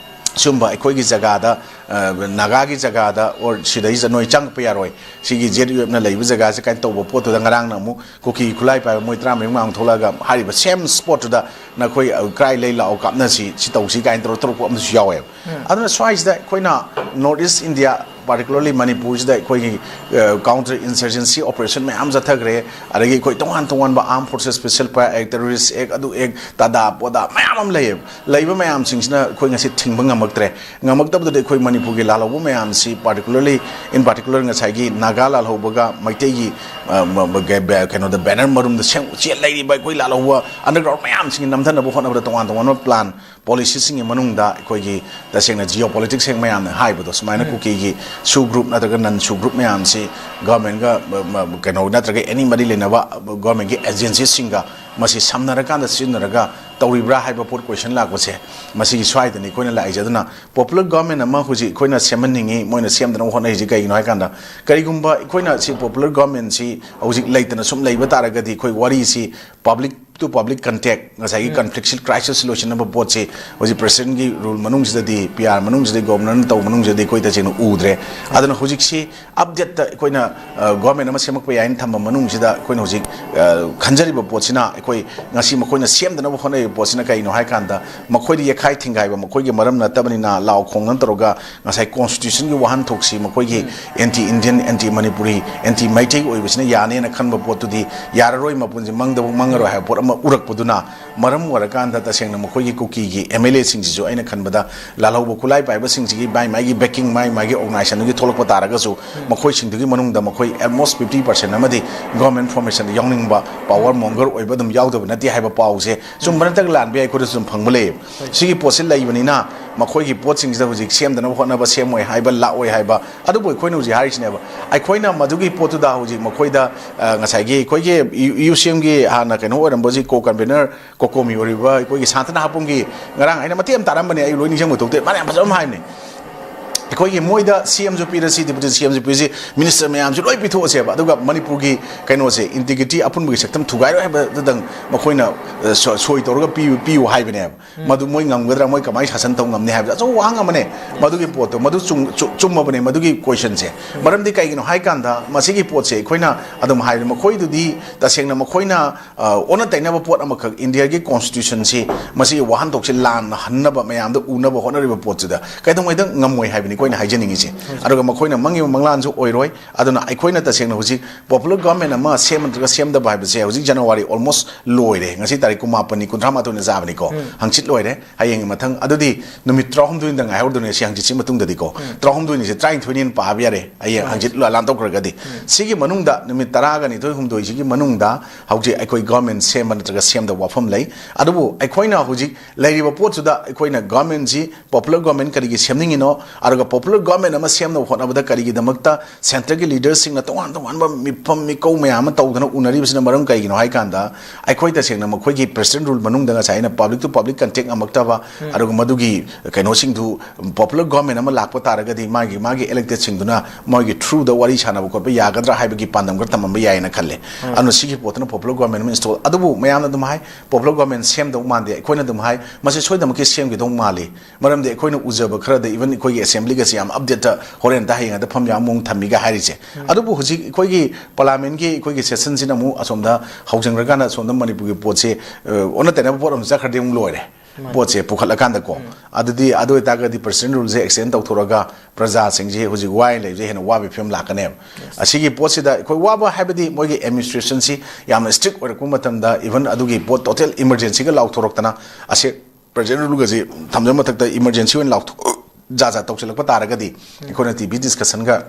ꯁꯨꯝꯕ ꯑꯩꯈꯣꯏꯒꯤ ꯖꯒꯥꯗ, ꯑ, ꯅꯥꯒꯥꯒꯤ ꯖꯒꯥꯗ ꯑꯣꯔ ꯁꯤꯗꯩꯁꯤꯗ ꯅꯣꯏ ꯆꯪꯉꯛꯄ ꯌꯥꯔꯣꯏ, ꯁꯤꯒꯤ ꯖꯦꯠ ꯌꯨ ꯑꯦꯐꯅ ꯂꯩꯕ ꯖꯒꯥꯁꯦ ꯀꯥꯏꯅ ꯇꯧꯕ ꯄꯣꯠꯇꯨꯗ ꯉꯔꯥꯡꯅ ꯑꯃꯨꯛ ꯀꯨꯀꯤ ꯈꯨꯠꯂꯥꯏ ꯄꯥꯏꯕ ꯃꯣꯏ ꯇꯔꯥꯃꯔꯤ ꯃꯉꯥ ꯑꯃꯨꯛ ꯊꯣꯛꯂꯛꯑꯒ ꯍꯥꯏꯔꯤꯕ ꯁꯦꯝ ꯁ꯭ꯄꯣꯠꯇꯨꯗ ꯅꯈꯣꯏ, ꯑ, ꯀꯔꯥꯏ ꯂꯩ ꯂꯥꯛꯑꯣ ꯀꯥꯞꯅꯁꯤ, ꯁꯤ ꯇꯧꯁꯤ ꯀꯥꯏꯅ ꯇꯧꯔ ꯇꯧꯔꯛꯄ ꯑꯃꯁꯨ ꯌꯥꯎꯋꯦꯕ꯫ ꯑꯗꯨꯅ ꯁ꯭ꯋꯥꯏꯁꯤꯗ ꯑꯩꯈꯣꯏꯅ ꯅꯣꯔꯠ ꯏꯁ ꯏꯟꯗꯤꯌꯥ, ꯄꯥꯔꯇꯤꯀꯨꯂꯔꯂꯤ ꯃꯅꯤꯄꯨꯔꯁꯤꯗ ꯑꯩꯈꯣꯏꯒꯤ, ꯑ, ꯀꯥꯎꯟꯇꯔ ꯏꯟꯁꯔꯖꯦꯟꯁꯤ ꯑꯣꯄꯔꯦꯁꯟ ꯃꯌꯥꯝ ꯆꯠꯊꯈ꯭ꯔꯦ, ꯑꯗꯒꯤ ꯑꯩꯈꯣꯏ ꯇꯣꯉꯥꯟ ꯇꯣꯉꯥꯟꯕ ꯑꯥꯔꯝ ꯐꯣꯔꯁꯦꯁ, ꯁ꯭ꯄꯦꯁꯦꯜ ꯐꯥꯏꯌꯔ ꯑꯦꯛ, ꯇꯦꯔꯣꯔꯤꯁ ꯑꯦꯛ, ꯇꯥꯗꯥ ꯄꯣꯗꯥ ꯃꯌꯥꯝ ꯑꯃ ꯂꯩꯌꯦꯕ꯫ ꯂꯩꯕ ꯃꯌꯥꯝꯁꯤꯡꯁꯤꯅ ꯑꯩꯈꯣꯏ ꯉꯁꯤ ꯊꯤꯡꯕ ꯉꯝꯃꯛꯇ꯭ꯔꯦ꯫ ꯉꯝꯃꯛꯇꯕꯗꯨꯗꯤ ꯑꯩꯈꯣꯏ ꯃꯅꯤꯄꯨꯔꯒꯤ ꯂꯥꯜꯍꯧꯕ ꯃꯌꯥꯝꯁꯤ, ꯄꯥꯔꯇꯤꯀꯨꯂꯔꯂꯤ, ꯏꯟ ꯄꯥꯔꯇꯤꯀꯨꯂꯔ ꯉꯁꯥꯏꯒꯤ ꯅꯥꯒꯥ ꯂꯥꯜꯍꯧꯕꯒ ꯃꯩꯇꯩꯒꯤ, ꯑ, ꯃ-, ꯃ-, ꯒ-, ꯕ-, ꯀꯩꯅꯣꯗ ꯕꯦꯅꯔ ꯃꯔꯨꯝꯗ ꯁꯦꯝ-, ꯆꯦꯟ ꯂꯩꯔꯤꯕ ꯑꯩꯈꯣꯏ ꯂꯥꯜꯍꯧꯕ ꯑꯟꯗꯔꯒ꯭ꯔꯥꯎꯟ ꯃꯌꯥꯝꯁꯤꯡꯒꯤ ꯅꯝꯊꯅꯕ ꯍꯣꯠꯅꯕꯗ ꯇꯣꯉꯥꯟ ꯇꯣꯉꯥꯟꯕ ꯄ꯭ꯂꯥꯟ, ꯄꯣꯂꯤꯁꯤꯁꯤꯡꯒꯤ ꯃꯅꯨꯡꯗ ꯑꯩꯈꯣꯏꯒꯤ ꯇꯁꯦꯡꯅ ꯖꯤꯑꯣ ꯄꯣꯂꯤꯇꯤꯛꯁ ꯍꯦꯛ ꯃꯌꯥꯝꯅ ꯍꯥꯏꯕꯗꯣ ꯁꯨꯃꯥꯏꯅ ꯀꯨꯀꯤꯒꯤ ꯁꯨ ꯒ꯭ꯔꯨꯞ ꯅꯠꯇ꯭ꯔꯒ ꯅꯟ ꯁꯨ ꯒ꯭ꯔꯨꯞ ꯃꯌꯥꯝꯁꯤ ꯒꯚꯔꯟꯃꯦꯟꯒ, ꯃ-, ꯃ-, ꯀꯩꯅꯣ ꯅꯠꯇ꯭ꯔꯒ ꯑꯦꯅꯤ ꯃꯔꯤ ꯂꯩꯅꯕ ꯒꯚꯔꯟꯃꯦꯟꯒꯤ ꯑꯦꯖꯦꯟꯁꯤꯁꯤꯡꯒ ꯃꯁꯤ ꯁꯝꯅꯔꯀꯥꯟꯗ ꯁꯤꯖꯤꯟꯅꯔꯒ ꯇꯧꯔꯤꯕ꯭ꯔꯥ ꯍꯥꯏꯕ ꯄꯣꯠ ꯀꯣꯏꯁꯟ ꯂꯥꯛꯄꯁꯦ, ꯃꯁꯤꯒꯤ ꯁ꯭ꯋꯥꯏꯗꯅꯤ ꯑꯩꯈꯣꯏꯅ ꯂꯥꯛꯏꯁꯦ꯫ ꯑꯗꯨꯅ ꯄꯣꯄꯨꯂꯔ ꯒꯚꯔꯟꯃꯦꯟ ꯑꯃ ꯍꯧꯖꯤꯛ ꯑꯩꯈꯣꯏꯅ ꯁꯦꯝꯍꯟꯅꯤꯡꯉꯤ, ꯃꯣꯏꯅ ꯁꯦꯝꯗꯅꯕ ꯍꯣꯠꯅꯔꯤꯁꯤ ꯀꯩꯒꯤꯅꯣ ꯍꯥꯏ ꯀꯥꯟꯗ, ꯀꯔꯤꯒꯨꯝꯕ ꯑꯩꯈꯣꯏꯅ ꯁꯤ ꯄꯣꯄꯨꯂꯔ ꯒꯚꯔꯟꯃꯦꯟꯁꯤ ꯍꯧꯖꯤꯛ ꯂꯩꯇꯅ ꯁꯨꯝ ꯂꯩꯕ ꯇꯥꯔꯒꯗꯤ ꯑꯩꯈꯣꯏ ꯋꯥꯔꯤꯁꯤ ꯄꯕ꯭ꯂꯤꯛ ꯇꯨ ꯄꯕ꯭ꯂꯤꯛ ꯀꯟꯇꯦꯛ, ꯉꯁꯥꯏꯒꯤ ꯀꯟꯐ꯭ꯂꯤꯛꯁꯦꯜ ꯀ꯭ꯔꯥꯏꯁꯤꯁ ꯂꯣꯏꯁꯤꯟꯅꯕ ꯄꯣꯠꯁꯤ ꯍꯧꯖꯤꯛ ꯄ꯭ꯔꯦꯁꯤꯗꯦꯟꯒꯤ ꯔꯨꯜ ꯃꯅꯨꯡꯁꯤꯗꯗꯤ, ꯄꯤ ꯑꯥꯔ ꯃꯅꯨꯡꯁꯤꯗꯗꯤ, ꯒꯣꯕꯔꯅꯔꯅ ꯇꯧꯕ ꯃꯅꯨꯡꯁꯤꯗꯗꯤ ꯑꯩꯈꯣꯏ ꯇꯁꯦꯡꯅ ꯎꯗ꯭ꯔꯦ꯫ ꯑꯗꯨꯅ ꯍꯧꯖꯤꯛꯁꯤ ꯑꯞꯗꯦꯠꯇ ꯑꯩꯈꯣꯏꯅ, ꯑ, ꯒꯣꯕꯔꯟꯃꯦꯟ ꯑꯃ ꯁꯦꯝꯃꯛꯄ ꯌꯥꯏꯅ ꯊꯝꯕ ꯃꯅꯨꯡꯁꯤꯗ ꯑꯩꯈꯣꯏꯅ ꯍꯧꯖꯤꯛ, ꯑ, ꯈꯟꯖꯔꯤꯕ ꯄꯣꯠꯁꯤꯅ, ꯑꯩꯈꯣꯏ ꯉꯁꯤ ꯃꯈꯣꯏꯅ ꯁꯦꯝꯗꯅꯕ ꯍꯣꯠꯅꯔꯤꯕ ꯄꯣꯠꯁꯤꯅ ꯀꯩꯅꯣ ꯍꯥꯏ ꯀꯥꯟꯗ, ꯃꯈꯣꯏꯗ ꯌꯦꯠꯈꯥꯏ ꯊꯤꯡꯒꯥꯏꯕ, ꯃꯈꯣꯏꯒꯤ ꯃꯔꯝ ꯅꯠꯇꯕꯅꯤꯅ ꯂꯥꯎ ꯈꯣꯡꯗꯅ ꯇꯧꯔꯒ ꯉꯁꯥꯏ ꯀꯣꯟꯁꯇꯤꯇ꯭ꯌꯨꯁꯟꯒꯤ ꯋꯥꯍꯟꯊꯣꯛꯁꯤ ꯃꯈꯣꯏꯒꯤ anti Indian, anti Manipuri, anti Meitei ꯑꯣꯏꯕꯁꯤꯅ ꯌꯥꯅꯦꯅ ꯈꯟꯕ ꯄꯣꯠꯇꯨꯗꯤ ꯌꯥꯔꯔꯣꯏ, ꯃꯄꯨꯟꯁꯤ ꯃꯪꯗꯕꯨ ꯃꯪꯉꯔꯣꯏ ꯍꯥꯏꯕ ꯄꯣꯠ ꯑꯃ ꯑꯃ ꯎꯔꯛꯄꯗꯨꯅ ꯃꯔꯝ ꯑꯣꯏꯔꯀꯥꯟꯗ ꯇꯁꯦꯡꯅ ꯃꯈꯣꯏꯒꯤ ꯀꯨꯀꯤꯒꯤ ꯑꯦꯝ ꯑꯦꯜ ꯑꯦꯁꯤꯡꯁꯤꯁꯨ ꯑꯩꯅ ꯈꯟꯕꯗ ꯂꯥꯜꯍꯧꯕ ꯈꯨꯠꯂꯥꯏ ꯄꯥꯏꯕꯁꯤꯡꯁꯤꯒꯤ ꯃꯥꯏ ꯃꯥꯏꯒꯤ backing, ꯃꯥꯏ ꯃꯥꯏꯒꯤ organisationꯗꯨꯒꯤ ꯊꯣꯛꯂꯛꯄ ꯇꯥꯔꯒꯁꯨ ꯃꯈꯣꯏꯁꯤꯡꯗꯨꯒꯤ ꯃꯅꯨꯡꯗ ꯃꯈꯣꯏ almost fifty percent ꯑꯃꯗꯤ government formationꯗ ꯌꯥꯎꯅꯤꯡꯕ power monger ꯑꯣꯏꯕ ꯑꯗꯨꯝ ꯌꯥꯎꯗꯕ ꯅꯠꯇꯦ ꯍꯥꯏꯕ ꯄꯥꯎꯁꯦ ꯆꯨꯝꯕ ꯅꯠꯇ꯭ꯔꯒ ꯂꯥꯟꯕ ꯌꯥꯏ, ꯑꯩꯈꯣꯏꯗꯁꯨ ꯑꯗꯨꯝ ꯐꯪꯕ ꯂꯩꯌꯦꯕ꯫ ꯁꯤꯒꯤ ꯄꯣꯠꯁꯤ ꯂꯩꯕꯅꯤꯅ ꯃꯈꯣꯏꯒꯤ ꯄꯣꯠꯁꯤꯡꯁꯤꯗ ꯍꯧꯖꯤꯛ ꯁꯦꯝꯗꯅꯕ ꯍꯣꯠꯅꯕ, ꯁꯦꯝꯃꯣꯏ ꯍꯥꯏꯕ, ꯂꯥꯛꯑꯣꯏ ꯍꯥꯏꯕ, ꯑꯗꯨꯕꯨ ꯑꯩꯈꯣꯏꯅ ꯍꯧꯖꯤꯛ ꯍꯥꯏꯔꯤꯁꯤꯅꯦꯕ, ꯑꯩꯈꯣꯏꯅ ꯃꯗꯨꯒꯤ ꯄꯣꯠꯇꯨꯗ ꯍꯧꯖꯤꯛ ꯃꯈꯣꯏꯗ, ꯑ, ꯉꯁꯥꯏꯒꯤ ꯑꯩꯈꯣꯏꯒꯤ ꯌꯨ-, ꯌꯨ ꯁꯤ ꯑꯦꯝꯒꯤ ꯍꯥꯟꯅ ꯀꯩꯅꯣ ꯑꯣꯏꯔꯝꯕ ꯍꯧꯖꯤꯛ co-convener ꯀꯣꯀꯣꯃꯤ ꯑꯣꯏꯔꯤꯕ ꯑꯩꯈꯣꯏꯒꯤ ꯁꯥꯟꯇꯅ ꯍꯥꯄꯨꯝꯒꯤ ꯉꯔꯥꯡ ꯑꯩꯅ ꯃꯇꯦꯛ ꯑꯃ ꯇꯥꯔꯝꯕꯅꯦ, ꯑꯩ ꯂꯣꯏ ꯅꯤꯡꯁꯤꯡꯕ ꯊꯣꯛꯇꯦ, ꯃꯥꯅ ꯌꯥꯝ ꯐꯖꯕ ꯑꯃ ꯍꯥꯏꯕꯅꯦ꯫ ꯑꯩꯈꯣꯏꯒꯤ ꯃꯣꯏꯗ ꯁꯤ ꯑꯦꯝꯁꯨ ꯄꯤꯔꯁꯤ, deputy ꯁꯤ ꯑꯦꯝꯁꯨ ꯄꯤꯔꯁꯤ, minister ꯃꯌꯥꯝꯁꯨ ꯂꯣꯏ ꯄꯤꯊꯣꯛꯑꯁꯦꯕ, ꯑꯗꯨꯒ ꯃꯅꯤꯄꯨꯔꯒꯤ ꯀꯩꯅꯣꯁꯦ, integrity, ꯑꯄꯨꯟꯕꯒꯤ ꯁꯛꯇꯝ ꯊꯨꯒꯥꯏꯔꯣꯏ ꯍꯥꯏꯕꯗꯨꯗꯪ ꯃꯈꯣꯏꯅ, ꯑ, ꯁꯣ-, ꯁꯣꯏ ꯇꯧꯔꯒ ꯄꯤꯌꯨ, ꯄꯤꯌꯨ ꯍꯥꯏꯕꯅꯦꯕ꯫ ꯃꯗꯨ ꯃꯣꯏ ꯉꯝꯒꯗ꯭ꯔꯥ, ꯃꯣꯏ ꯀꯃꯥꯏꯅ ꯁꯥꯁꯟ ꯇꯧ ꯉꯝꯅꯤ ꯍꯥꯏꯕꯗ ꯑꯆꯧꯕ ꯋꯥꯍꯪ ꯑꯃꯅꯦ꯫ ꯃꯗꯨꯒꯤ ꯄꯣꯠꯇꯣ, ꯃꯗꯨ ꯆꯨꯝ-, ꯆꯨ-, ꯆꯨꯝꯃꯕꯅꯦ ꯃꯗꯨꯒꯤ questionꯁꯦ꯫ ꯃꯔꯝꯗꯤ ꯀꯩꯒꯤꯅꯣ ꯍꯥꯏꯀꯥꯟꯗ ꯃꯁꯤꯒꯤ ꯄꯣꯠꯁꯦ ꯑꯩꯈꯣꯏꯅ ꯑꯗꯨꯝ ꯍꯥꯏꯔꯦ, ꯃꯈꯣꯏꯗꯨꯗꯤ ꯇꯁꯦꯡꯅ ꯃꯈꯣꯏꯅ, ꯑ, ꯑꯣꯟꯅ ꯇꯩꯅꯕ ꯄꯣꯠ ꯑꯃꯈꯛ, ꯏꯟꯗꯤꯌꯥꯒꯤ constitutionꯁꯤ, ꯃꯁꯤꯒꯤ ꯋꯥꯍꯟꯊꯣꯛꯁꯤ ꯂꯥꯟꯅ ꯍꯟꯅꯕ ꯃꯌꯥꯝꯗ ꯎꯅꯕ ꯍꯣꯠꯅꯔꯤꯕ ꯄꯣꯠꯁꯤꯗ ꯀꯩꯗꯧꯉꯩꯗ ꯉꯝꯃꯣꯏ ꯍꯥꯏꯕꯅꯤ ꯑꯩꯈꯣꯏꯅ ꯍꯥꯏꯖꯅꯤꯡꯉꯤꯁꯦ꯫ ꯑꯗꯨꯒ ꯃꯈꯣꯏꯅ ꯃꯪꯉꯤꯕ ꯃꯪꯂꯥꯟꯁꯨ ꯑꯣꯏꯔꯣꯏ꯫ ꯑꯗꯨꯅ ꯑꯩꯈꯣꯏꯅ ꯇꯁꯦꯡꯅ ꯍꯧꯖꯤꯛ popular government ꯑꯃ ꯁꯦꯝꯕ ꯅꯠꯇ꯭ꯔꯒ ꯁꯦꯝꯗꯕ ꯍꯥꯏꯕꯁꯦ ꯍꯧꯖꯤꯛ January almost ꯂꯣꯏꯔꯦ, ꯉꯁꯤ ꯇꯥꯔꯤꯛ ꯀꯨꯟꯃꯥꯄꯟꯅꯤ, ꯀꯨꯟꯊ꯭ꯔꯥ ꯃꯥꯊꯣꯏꯅ ꯆꯥꯕꯅꯤꯀꯣ꯫ ꯍꯪꯆꯤꯠ ꯂꯣꯏꯔꯦ, ꯍꯌꯦꯡꯒꯤ ꯃꯊꯪ, ꯑꯗꯨꯗꯤ ꯅꯨꯃꯤꯠ ꯇꯔꯥꯍꯨꯝꯗꯣꯏꯗ ꯉꯥꯏꯍꯧꯔꯗꯣꯏꯅꯦ ꯁꯤ ꯍꯪꯆꯤꯠꯁꯤ ꯃꯇꯨꯡꯗꯗꯤꯀꯣ꯫ ꯇꯔꯥꯍꯨꯝꯗꯣꯏꯅꯤꯁꯦ ꯇꯔꯥꯅꯤꯊꯣꯏꯅꯤꯅ ꯄꯥꯕ ꯌꯥꯔꯦ, ꯍꯌꯦꯡ ꯍꯪꯆꯤꯠ ꯂꯥꯟꯊꯣꯛꯈ꯭ꯔꯒꯗꯤ꯫ ꯁꯤꯒꯤ ꯃꯅꯨꯡꯗ ꯅꯨꯃꯤꯠ ꯇꯔꯥꯒ ꯅꯤꯊꯣꯏ ꯍꯨꯝꯗꯣꯏꯁꯤꯒꯤ ꯃꯅꯨꯡꯗ ꯍꯧꯖꯤꯛ ꯑꯩꯈꯣꯏ government ꯁꯦꯝꯕ ꯅꯠꯇ꯭ꯔꯒ ꯁꯦꯝꯗꯕ ꯋꯥꯐꯝ ꯂꯩ꯫ ꯑꯗꯨꯕꯨ ꯑꯩꯈꯣꯏꯅ ꯍꯧꯖꯤꯛ ꯂꯩꯔꯤꯕ ꯄꯣꯠꯁꯤꯗ ꯑꯩꯈꯣꯏꯅ governmentꯁꯤ, popular government ꯀꯔꯤꯒꯤ ꯁꯦꯝꯅꯤꯡꯉꯤꯅꯣ, ꯑꯗꯨꯒ popular government ꯑꯃ ꯁꯦꯝꯅꯕ ꯍꯣꯠꯅꯕꯗ ꯀꯔꯤꯒꯤꯗꯃꯛꯇ centreꯒꯤ leaderꯁꯤꯡꯅ ꯇꯣꯉꯥꯟ ꯇꯣꯉꯥꯟꯕ ꯃꯤꯐꯝ ꯃꯤꯀꯧ ꯃꯌꯥꯝ ꯑꯃ ꯇꯧꯗꯅ ꯎꯅꯔꯤꯕꯁꯤꯅ ꯃꯔꯝ ꯀꯩꯒꯤꯅꯣ ꯍꯥꯏ ꯀꯥꯟꯗ, ꯑꯩꯈꯣꯏ ꯇꯁꯦꯡꯅ ꯃꯈꯣꯏꯒꯤ president rule ꯃꯅꯨꯡꯗ ꯉꯁꯥꯏ ꯑꯩꯅ public to public contact ꯉꯝꯃꯛꯇꯕ, ꯑꯗꯨꯒ ꯃꯗꯨꯒꯤ ꯀꯩꯅꯣꯁꯤꯡꯗꯨ, popular government ꯑꯃ ꯂꯥꯛꯄ ꯇꯥꯔꯒꯗꯤ ꯃꯥꯒꯤ, ꯃꯥꯒꯤ electedꯁꯤꯡꯗꯨꯅ ꯃꯣꯏꯒꯤ throughꯗ ꯋꯥꯔꯤ ꯁꯥꯟꯅꯕ ꯈꯣꯠꯄ ꯌꯥꯒꯗ꯭ꯔꯥ ꯍꯥꯏꯕꯒꯤ ꯄꯥꯟꯗꯝ ꯈꯔ ꯊꯝꯃꯝꯕ ꯌꯥꯏꯅ ꯈꯜꯂꯦ꯫ ꯑꯗꯨꯅ ꯁꯤꯒꯤ ꯄꯣꯠꯇꯨꯅ popular government ꯑꯃ install, ꯑꯗꯨꯕꯨ ꯃꯌꯥꯝꯅ ꯑꯗꯨꯝ ꯍꯥꯏ, popular government ꯁꯦꯝꯗꯧ ꯃꯥꯟꯗꯦ꯫ ꯑꯩꯈꯣꯏꯅ ꯑꯗꯨꯝ ꯍꯥꯏ, ꯃꯁꯤ ꯁꯣꯏꯗꯅꯃꯛꯀꯤ ꯁꯦꯝꯈꯤꯗꯧ ꯃꯥꯜꯂꯤ꯫ ꯃꯔꯝꯗꯤ ꯑꯩꯈꯣꯏꯅ ꯎꯖꯕ ꯈꯔꯗ, even ꯑꯩꯈꯣꯏꯒꯤ assemblyꯒꯁꯦ ꯌꯥꯝ updateꯇ ꯍꯣꯔꯦꯟꯗ ꯍꯌꯦꯡ ꯑꯗ ꯐꯝ ꯌꯥꯝ ꯃꯑꯣꯡ ꯊꯝꯃꯤꯒ ꯍꯥꯏꯔꯤꯁꯦ꯫ ꯑꯗꯨꯕꯨ ꯍꯧꯖꯤꯛ ꯑꯩꯈꯣꯏꯒꯤ parliamentꯀꯤ ꯑꯩꯈꯣꯏꯒꯤ sessionꯁꯤꯅ ꯑꯃꯨꯛ ꯑꯁꯣꯝꯗ ꯍꯧꯖꯤꯟꯈ꯭ꯔꯀꯥꯟꯗ ꯑꯁꯣꯝꯗ ꯃꯅꯤꯄꯨꯔꯒꯤ ꯄꯣꯠꯁꯦ, ꯑ, ꯑꯣꯟꯅ ꯇꯩꯅꯕ ꯄꯣꯠ ꯑꯃ ꯆꯠꯈ꯭ꯔꯗꯤ ꯑꯃꯨꯛ ꯂꯣꯏꯔꯦ꯫ ꯄꯣꯠꯁꯦ ꯄꯨꯈꯠꯂꯀꯥꯟꯗꯀꯣ꯫ ꯑꯗꯨꯗꯤ ꯑꯗꯨ ꯑꯣꯏꯇꯥꯔꯒꯗꯤ president rule ꯁꯦ extend ꯇꯧꯊꯣꯔꯒ ꯄ꯭ꯔꯖꯥꯁꯤꯡꯁꯦ ꯍꯧꯖꯤꯛ ꯋꯥꯏ ꯂꯩꯕꯁꯦ ꯍꯦꯟꯅ ꯋꯥꯕꯒꯤ ꯐꯤꯕꯝ ꯂꯥꯛꯀꯅꯦꯕ꯫ ꯑꯁꯤꯒꯤ ꯄꯣꯠꯁꯤꯗ ꯑꯩꯈꯣꯏ ꯋꯥꯕ ꯍꯥꯏꯕꯗꯤ ꯃꯣꯏꯒꯤ administration ꯁꯤ ꯌꯥꯝꯅ strict ꯑꯣꯏꯔꯛꯄ ꯃꯇꯝꯗ, even ꯑꯗꯨꯒꯤ ꯄꯣꯠ total emergency ꯒ ꯂꯥꯎꯊꯣꯔꯛꯇꯅ, ꯑꯁꯤ president rule ꯒꯁꯤ ꯊꯝꯖꯕ ꯃꯊꯛꯇ emergency ꯑꯣꯏꯅ ꯂꯥꯎꯊꯣꯛ ꯖꯥꯠ ꯖꯥꯠ ꯇꯧꯁꯤꯜꯂꯛꯄ ꯇꯥꯔꯒꯗꯤ, ꯑꯩꯈꯣꯏꯅ ꯇꯤ ꯚꯤ discussion ꯒ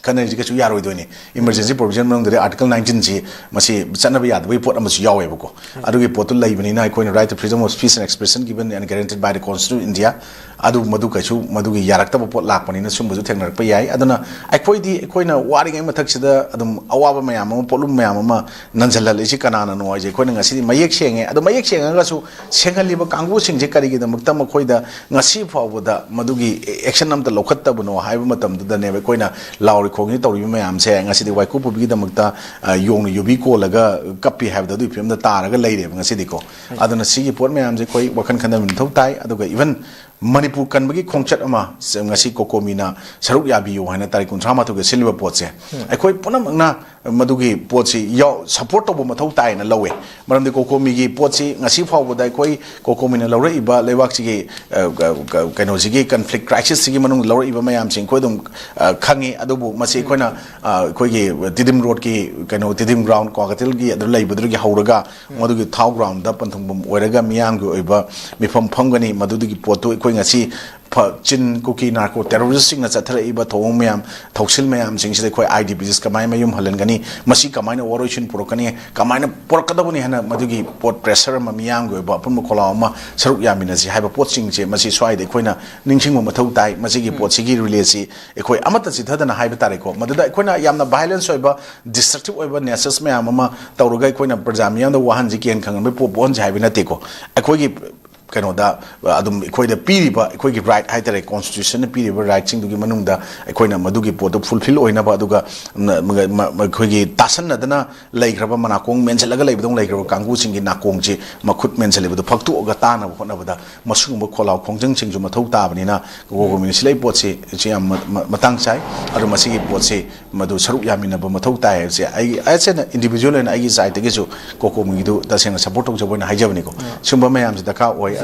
ꯈꯟꯅꯔꯤꯁꯤ ꯀꯩꯁꯨ ꯌꯥꯔꯣꯏꯗꯣꯏꯅꯤ꯫ Emergency provision ꯃꯅꯨꯡꯗꯗꯤ article nineteen ꯁꯤ ꯃꯁꯤ ꯆꯠꯅꯕ ꯌꯥꯗꯕꯒꯤ ꯄꯣꯠ ꯑꯃꯁꯨ ꯌꯥꯎꯋꯦꯕꯀꯣ꯫ ꯑꯗꯨꯒꯤ ꯄꯣꯠꯇꯨ ꯂꯩꯕꯅꯤꯅ ꯑꯩꯈꯣꯏꯅ right to freedom of speech and expression given and guaranteed by the Constitution of India, ꯑꯗꯨ ꯃꯗꯨ ꯀꯩꯁꯨ ꯃꯗꯨꯒꯤ ꯌꯥꯔꯛꯇꯕ ꯄꯣꯠ ꯂꯥꯛꯄꯅꯤꯅ ꯁꯨꯝꯕꯁꯨ ꯊꯦꯡꯅꯔꯛꯄ ꯌꯥꯏ꯫ ꯑꯗꯨꯅ ꯑꯩꯈꯣꯏꯗꯤ ꯑꯩꯈꯣꯏꯅ ꯋꯥꯔꯤꯉꯩ ꯃꯊꯛꯁꯤꯗ ꯑꯗꯨꯝ ꯑꯋꯥꯕ ꯃꯌꯥꯝ ꯑꯃ, ꯄꯣꯠꯂꯨꯝ ꯃꯌꯥꯝ ꯑꯃ ꯅꯟꯁꯤꯜꯍꯜꯂꯤꯁꯤ ꯀꯅꯥꯅꯅꯣ ꯍꯥꯏꯁꯦ ꯑꯩꯈꯣꯏꯅ ꯉꯁꯤꯗꯤ ꯃꯌꯦꯛ ꯁꯦꯡꯉꯦ꯫ ꯑꯗꯣ ꯃꯌꯦꯛ ꯁꯦꯡꯉꯒꯁꯨ ꯁꯦꯡꯍꯜꯂꯤꯕ ꯀꯥꯡꯕꯨꯁꯤꯡꯁꯦ ꯀꯔꯤꯒꯤꯗꯃꯛꯇ ꯃꯈꯣꯏꯗ ꯉꯁꯤ ꯐꯥꯎꯕꯗ ꯃꯗꯨꯒꯤ action ꯑꯝꯇ ꯂꯧꯈꯠꯇꯕꯅꯣ ꯍꯥꯏꯕ ꯃꯇꯝꯗꯨꯗꯅꯦꯕ ꯑꯩꯈꯣꯏꯅ ꯂꯥꯎꯔꯤ ꯈꯣꯡꯉꯤ ꯇꯧꯔꯤꯕ ꯃꯌꯥꯝꯁꯦ ꯉꯁꯤꯗꯤ ꯋꯥꯏꯀꯨ ꯄꯨꯕꯤꯒꯤꯗꯃꯛꯇ, ꯑ, ꯌꯣꯡꯅ ꯌꯨꯕꯤ ꯀꯣꯜꯂꯒ ꯀꯞꯄꯤ ꯍꯥꯏꯕꯗꯣ ꯑꯗꯨꯒꯤ ꯐꯤꯕꯝꯗ ꯇꯥꯔꯒ ꯂꯩꯔꯦꯕ ꯉꯁꯤꯗꯤꯀꯣ꯫ ꯑꯗꯨꯅ ꯁꯤꯒꯤ ꯄꯣꯠ ꯃꯌꯥꯝꯁꯦ ꯑꯩꯈꯣꯏ ꯋꯥꯈꯜ ꯈꯟꯊꯕ ꯃꯊꯧ ꯇꯥꯏ꯫ ꯑꯗꯨꯒ even ꯃꯅꯤꯄꯨꯔ ꯀꯟꯕꯒꯤ ꯈꯣꯡꯆꯠ ꯑꯃ ꯁ-, ꯉꯁꯤ ꯀꯣꯀꯣꯃꯤꯅ ꯁꯔꯨꯛ ꯌꯥꯕꯤꯌꯨ ꯍꯥꯏꯅ ꯇꯥꯔꯤꯛ ꯀꯨꯟꯊ꯭ꯔꯥ ꯃꯥꯊꯣꯏꯗ ꯁꯤꯜꯂꯤꯕ ꯄꯣꯠꯁꯦ, ꯑꯩꯈꯣꯏ ꯄꯨꯝꯅꯃꯛꯅ ꯃꯗꯨꯒꯤ ꯄꯣꯠꯁꯤ ꯌꯥꯎ-, support ꯇꯧꯕ ꯃꯊꯧ ꯇꯥꯏꯅ ꯂꯧꯋꯦ꯫ ꯃꯔꯝꯗꯤ ꯀꯣꯀꯣꯃꯤꯒꯤ ꯄꯣꯠꯁꯤ ꯉꯁꯤ ꯐꯥꯎꯕꯗ ꯑꯩꯈꯣꯏ ꯀꯣꯀꯣꯃꯤꯅ ꯂꯧꯔꯛꯏꯕ ꯂꯩꯕꯥꯛꯁꯤꯒꯤ, ꯑ, ꯀ-, ꯀ-, ꯀꯩꯅꯣꯁꯤꯒꯤ conflict crisis ꯁꯤꯒꯤ ꯃꯅꯨꯡꯗ ꯂꯧꯔꯛꯏꯕ ꯃꯌꯥꯝꯁꯤ ꯑꯩꯈꯣꯏ ꯑꯗꯨꯝ, ꯑ, ꯈꯪꯉꯤ꯫ ꯑꯗꯨꯕꯨ ꯃꯁꯤ ꯑꯩꯈꯣꯏꯅ, ꯑ, ꯑꯩꯈꯣꯏꯒꯤ ꯇꯤꯗꯤꯝ ꯔꯣꯗꯀꯤ ꯀꯩꯅꯣ, ꯇꯤꯗꯤꯝ ground, ꯀ꯭ꯋꯥꯀꯩꯊꯦꯜꯒꯤ ꯑꯗꯨ ꯂꯩꯕꯗꯨꯗꯒꯤ ꯍꯧꯔꯒ ꯃꯗꯨꯒꯤ ꯊꯥꯎ ground ꯗ ꯄꯟꯊꯨꯡꯐꯝ ꯑꯣꯏꯔꯒ ꯃꯤꯌꯥꯝꯒꯤ ꯑꯣꯏꯕ ꯃꯤꯐꯝ ꯐꯝꯒꯅꯤ꯫ ꯃꯗꯨꯗꯒꯤ ꯄꯣꯠꯇꯨ ꯑꯩꯈꯣꯏ ꯉꯁꯤ ꯐ-, ꯆꯤꯟ ꯀꯨꯀꯤ narco terrorist ꯁꯤꯡꯅ ꯆꯠꯊꯔꯛꯏꯕ ꯊꯧꯑꯣꯡ ꯃꯌꯥꯝ, ꯊꯧꯁꯤꯜ ꯃꯌꯥꯝꯁꯤꯡꯁꯤꯗ ꯑꯩꯈꯣꯏ I D Ps ꯀꯃꯥꯏꯅ ꯃꯌꯨꯝ ꯍꯜꯍꯟꯒꯅꯤ, ꯃꯁꯤ ꯀꯃꯥꯏꯅ ꯋꯥꯔꯣꯏꯁꯤꯟ ꯄꯨꯔꯛꯀꯅꯤ, ꯀꯃꯥꯏꯅ ꯄꯨꯔꯛꯀꯗꯕꯅꯤ ꯍꯥꯏꯅ ꯃꯗꯨꯒꯤ ꯄꯣꯠ pressure ꯑꯃ, ꯃꯤꯌꯥꯝꯒꯤ ꯑꯣꯏꯕ ꯑꯄꯨꯟꯕ ꯈꯣꯜꯂꯥꯎ ꯑꯃ ꯁꯔꯨꯛ ꯌꯥꯃꯤꯟꯅꯁꯤ ꯍꯥꯏꯕ ꯄꯣꯠꯁꯤꯡꯁꯦ ꯃꯁꯤ ꯁ꯭ꯋꯥꯏꯗ ꯑꯩꯈꯣꯏꯅ ꯅꯤꯡꯁꯤꯡꯕ ꯃꯊꯧ ꯇꯥꯏ꯫ ꯃꯁꯤꯒꯤ ꯄꯣꯠꯁꯤꯒꯤ relay ꯁꯤ ꯑꯩꯈꯣꯏ ꯑꯃꯠꯇ ꯆꯤꯊꯗꯅ ꯍꯥꯏꯕ ꯇꯥꯔꯦꯀꯣ, ꯃꯗꯨꯗ ꯑꯩꯈꯣꯏꯅ ꯌꯥꯝꯅ violence ꯑꯣꯏꯕ, destructive ꯑꯣꯏꯕ natures ꯃꯌꯥꯝ ꯑꯃ ꯇꯧꯔꯒ ꯑꯩꯈꯣꯏꯅ ꯄ꯭ꯔꯖꯥ ꯃꯤꯌꯥꯝꯗ ꯋꯥꯍꯟꯁꯤ, ꯀꯤꯍꯟ ꯈꯪꯍꯟꯕ ꯄꯣ-, ꯄꯣꯛꯍꯟꯁꯤ ꯍꯥꯏꯕ ꯅꯠꯇꯦꯀꯣ꯫ ꯑꯩꯈꯣꯏꯒꯤ ꯀꯩꯅꯣꯗ, ꯑꯗꯨꯝ ꯑꯩꯈꯣꯏꯗ ꯄꯤꯔꯤꯕ ꯑꯩꯈꯣꯏꯒꯤ right ꯍꯥꯏꯇꯥꯔꯦ, constitution ꯅ ꯄꯤꯔꯤꯕ right ꯁꯤꯡꯗꯨꯒꯤ ꯃꯅꯨꯡꯗ ꯑꯩꯈꯣꯏꯅ ꯃꯗꯨꯒꯤ ꯄꯣꯠꯇꯨ fulfill ꯑꯣꯏꯅꯕ, ꯑꯗꯨꯒ ꯃ-, ꯃ-, ꯃ-, ꯑꯩꯈꯣꯏꯒꯤ ꯇꯥꯁꯟꯅꯗꯅ ꯂꯩꯈ꯭ꯔꯕ, ꯃꯅꯥꯀꯣꯡ ꯃꯦꯟꯁꯤꯜꯂꯒ ꯂꯩꯕꯗꯧꯅ ꯂꯩꯈ꯭ꯔꯕ ꯀꯥꯡꯕꯨꯁꯤꯡꯒꯤ ꯅꯥꯀꯣꯡꯁꯤ ꯃꯈꯨꯠ ꯃꯦꯟꯁꯤꯜꯂꯤꯕꯗꯨ ꯐꯛꯇꯣꯛꯑꯒ ꯇꯥꯅꯕ ꯍꯣꯠꯅꯕꯗ ꯃꯁꯤꯒꯨꯝꯕ ꯈꯣꯜꯂꯥꯎ ꯈꯣꯡꯖꯪꯁꯤꯡꯁꯨ ꯃꯊꯧ ꯇꯥꯕꯅꯤꯅ, ꯀꯣꯀꯣꯃꯤꯅ ꯁꯤꯜꯂꯛꯏ ꯄꯣꯠꯁꯤ ꯁꯤ ꯌꯥꯝ ꯃ-, ꯃ-, ꯃꯇꯥꯡ ꯆꯥꯏ꯫ ꯑꯗꯣ ꯃꯁꯤꯒꯤ ꯄꯣꯠꯁꯤ ꯃꯗꯨ ꯁꯔꯨꯛ ꯌꯥꯃꯤꯟꯅꯕ ꯃꯊꯧ ꯇꯥꯏ ꯍꯥꯏꯕꯁꯦ ꯑꯩ, as an individual ꯑꯣꯏꯅ ꯑꯩꯒꯤ side ꯇꯒꯤꯁꯨ ꯀꯣꯀꯣꯃꯤꯒꯤꯗꯨ ꯇꯁꯦꯡꯅ support ꯇꯧꯖꯕ ꯑꯣꯏꯅ ꯍꯥꯏꯖꯕꯅꯤꯀꯣ꯫ ꯁꯨꯝꯕ ꯃꯌꯥꯝꯁꯤ ꯗꯔꯀꯥꯔ ꯑꯣꯏ꯫